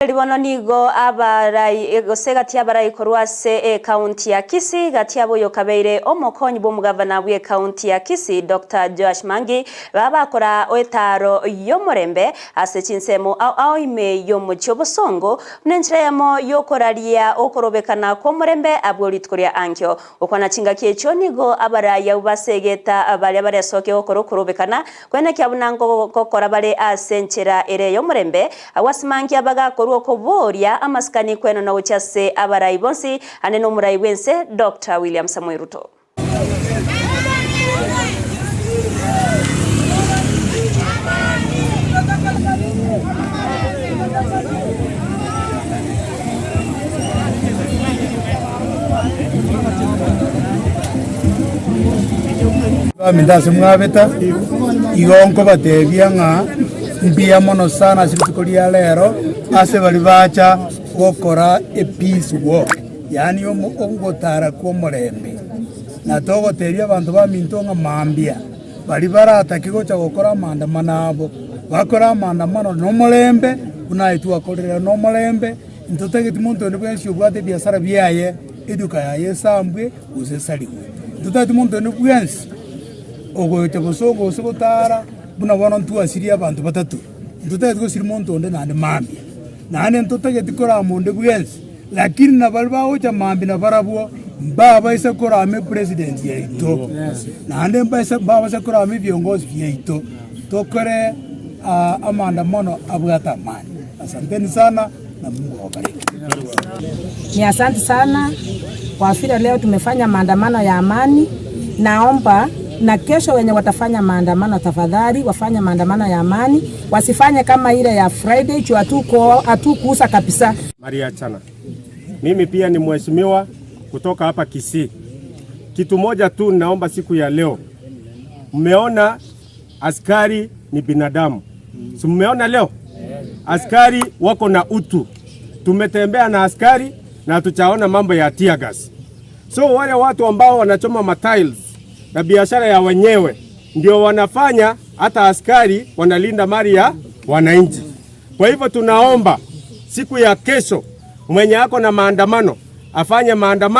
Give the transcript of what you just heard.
Rigereria bono nigo abarai gose gati y'abarai korwa ase ecounty ya Kisii gati yabo oyokabeire omokonyi bw'omogavana bw'ecounty ya Kisii Doctor Joash Mangi babakora etaaro y'omorembe ase chinsemo ao ao ime y'omochie obosongo buna enchera eyemo y'okoraria okorobekana kw'omorembe abwo rituko ria ankio. Gokwana chingaki echio nigo abarai abwo basegeta baria baresokie gokora okorobekana Koenekia buna ngokora bare ase enchera ere y'omorembe, agwo ase mangia bagakorwa okoboria amasikani kwenona gochia ase abarai bonsi, ande nomorai bw'ense Doctor William Samoei Ruto. Baminto ase mwabeta, igo nkobatebia ng'a mbuya mono sana ase rituko ria rero, ase baria bacha gokora epeace walk, yaani omo ogotara kwa omorembe. Na togotebia abanto baminto ng'a mambia, baria baratake gocha gokora amaandamano abo, bakore amaandamano na omorembe, buna aye twakorire na omorembe, ntotageti monto onde bwensi obwate ebiasara biaye, eduka yaye esambwe, gose esarigwe. Ntotageti monto onde bwensi ogoeta gose gose gotara buna bono ntwasirie abanto batato, ntotageti gosiria monto onde naende mambia, naende ntotageti korama onde bwensi, lakini na baria bagocha mambia nabarabwo mbabaisa korama epresident yaito, naende mbaisa mbabaisa korama ebiongozi biaito, tokore amaandamano abwate amani. Asanteni sana na Mungu awabariki. Ni asante sana kwa vile leo tumefanya maandamano ya amani. Naomba na kesho wenye watafanya maandamano tafadhali wafanye maandamano ya amani, wasifanye kama ile ya Friday juu hatuko hatukuuza kabisa. Maria Chana. Mimi pia ni mheshimiwa kutoka hapa Kisii. Kitu moja tu naomba siku ya leo, mmeona askari ni binadamu, si mmeona leo askari wako na utu. Tumetembea na askari na tuchaona mambo ya tear gas. So wale watu ambao wanachoma matiles na biashara ya wenyewe ndio wanafanya hata askari wanalinda mali ya wananchi. Kwa hivyo tunaomba siku ya kesho mwenye ako na maandamano afanye maandamano.